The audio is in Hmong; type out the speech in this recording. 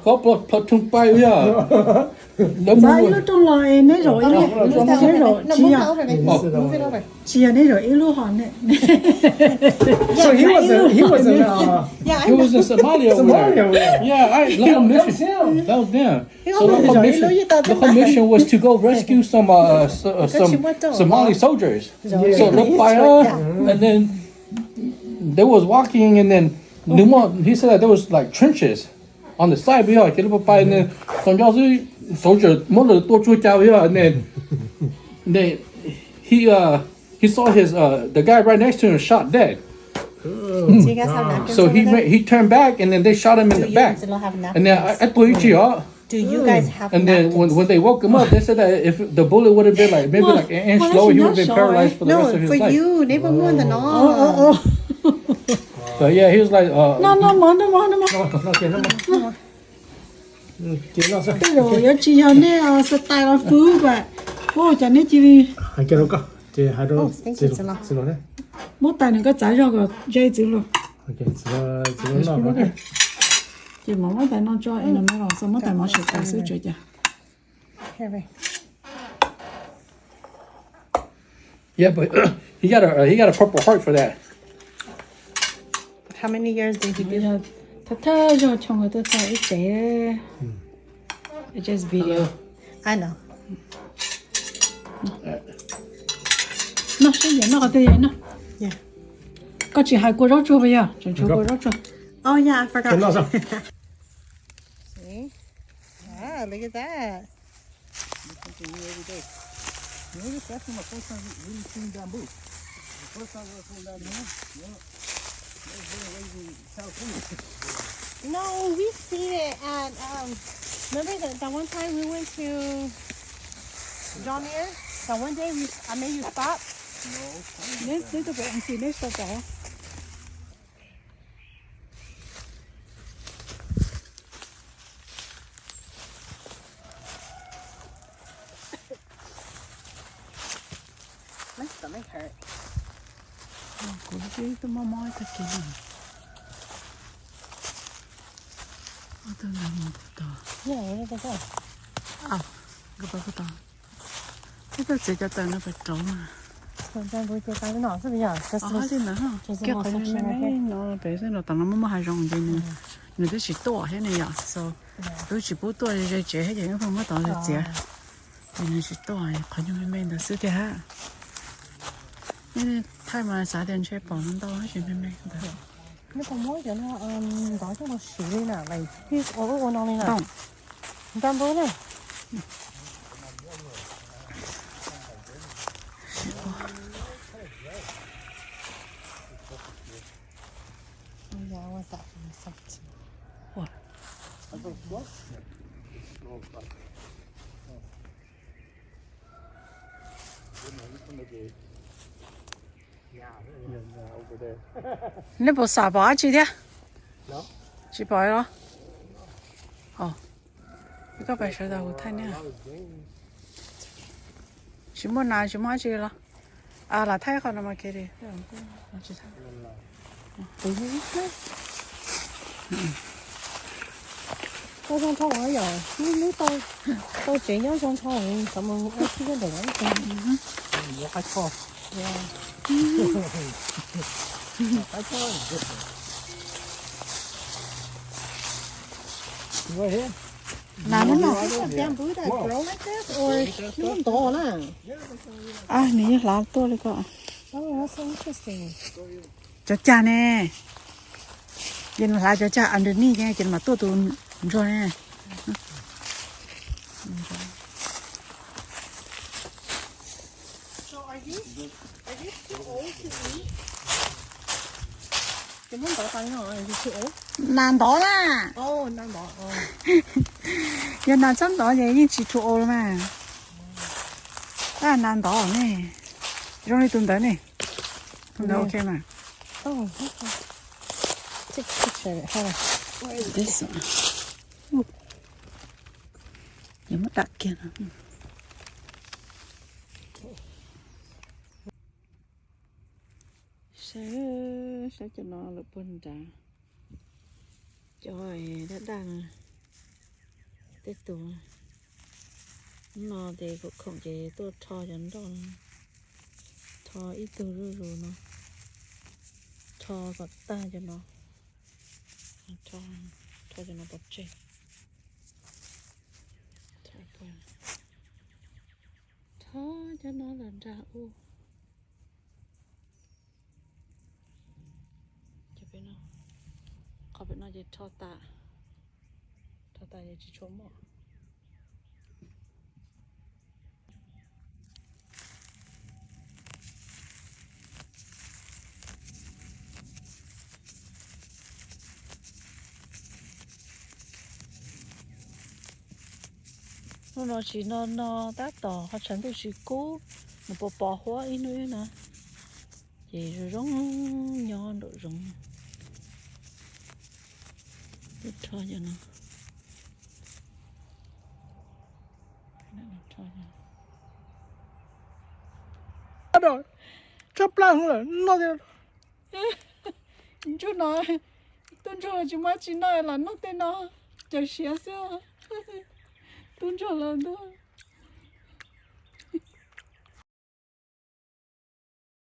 Có pl- platoon fight, yeah. Lawv mus ib lub rooj los es neb zaum ib lub, neb zaum tsis yog, tsis yog neb zaum ib lub hos ne. So he was a, he was a, uh, he was a Somali over there. Yeah, I, local mission. That was them. So local mission, local mission was to go rescue some, uh, s- uh, some Somali soldiers. So lawv pais, uh, and then they was walking, and then nws muaj, he said that there was like trenches on the side, but yog ces lawv pais ne, tau nco xwb, soldier muab lawv tua tsuag cas yog ne, ne, he, uh, he saw his, uh, the guy right next to him shot dead. So he made, he turned back and then they shot him in the back. And then I, I thought he cheated. And then when, when they woke him up, they said that if the bullet would have been like maybe like an inch lower, he would have been paralyzed for the rest of his life. But yeah, he was like, uh, no, no, no, no, no, no. Tej zaum yuav tsis yog nej style food, but ua cas nej cia li hais kiag rau koj ces hais rau txiv los ne. Muab tais nws koj txav zog kom ze txiv los. Ces mam muab tais no tso es no los xo muab tais mov sawv tas xwb tso cas. Yeah, but he got a, he got a Purple Heart for that. How many years did he do? Thawj thawj zaug choo nkawd tuaj txog ib tsev. It's just video. I know. Noj seb yam noj qhov twg yam noj. Koj tsis hais kua zaub tsuag puas yog? Tseem tshuav kua zaub tsuag. Oh yeah, I forgot. See? Ah, look at that. Something new every day. You know, this is actually my first time really seeing bamboo. The first time I was going down here, you know, I was born and raised in California. No, we seen it at, um, remember that, that one time we went to John Muir? That one day we, I made you stop? No. Neb, neb tuaj pem Auntie neb sau tau. My stomach hurt. Kuv twb mob mob tag kis no. Ua tau ntawd mus tau. Nkawd pab kuj tau. Twb tuaj txiav cov taws no pem rauv mas. Li ntawd kiag qhov me me no pem xwb, los tom no muaj muaj hav zoov ces nws, nws twb tsis tuaj thiab ne yom. So twb tsis pub tuaj ze tsev thiab ces wb pheej muab tod txiav. Ces nws tsis tuaj, qhov nyuag me me ntawd xwb tiag. Nej thaij mas xav tias ntshe pom ntau tab sis me me ntawd. Neb puas muab cov no ntov coj los siv li na, like, ua ub ua no li na? Nta npau na. Neb puas xav pom dab tsi thiab? Tsis pom los? Koj pais sawv daws kuv thaij neb. Tsis muaj nas tsis muaj dab tsi los? Lam thaij qhov no mas kiag li. Tau zoo nrho yom, lub tau tsev nyob zoo nrho, xav mus ua si nyob ntawm no ib teg. Nas no, bamboo that grow like this, or nws ntov na? Nws yeej hlav tuaj li ko. Oh, that's so interesting. Cov cag ne, ces nws hlav cov cag underneath ne, ces nws mam tuaj tus ntsuag ne. So are these, are these too old to eat? Nas ntov na. Yog nas txhob ntov ces yeej tsis too old los mas. Nas ntov ne, zoo li tus ntawd ne. Tus ntawd ok mas. This one. Yuav muab dam kiag no. Saib, saib cov no lawm puag nrad. Cov daj daj no. Tej tus no ces kuv khoom ces tuaj rho cov nroj no, rho ib tug zuj zus no, rho kom tag cov no, rho cov no pov tseg. Rho cov no los nrag ub. Qhov pem no ces rho tas, rho tas ces tsis tshua muaj. Hnub no tsis no no tab tom qhov tshav ntuj tsis kub, nws pos pos huab ib hnub na, ces zoo zoo nyob nraum zoov. Rho cov no. Tshaj plaws lawm no. Ntsuag no, tub ntsuag tsis muaj tsi noj los noj tej no, caws siav xwb. Tub ntsuag los ntuj.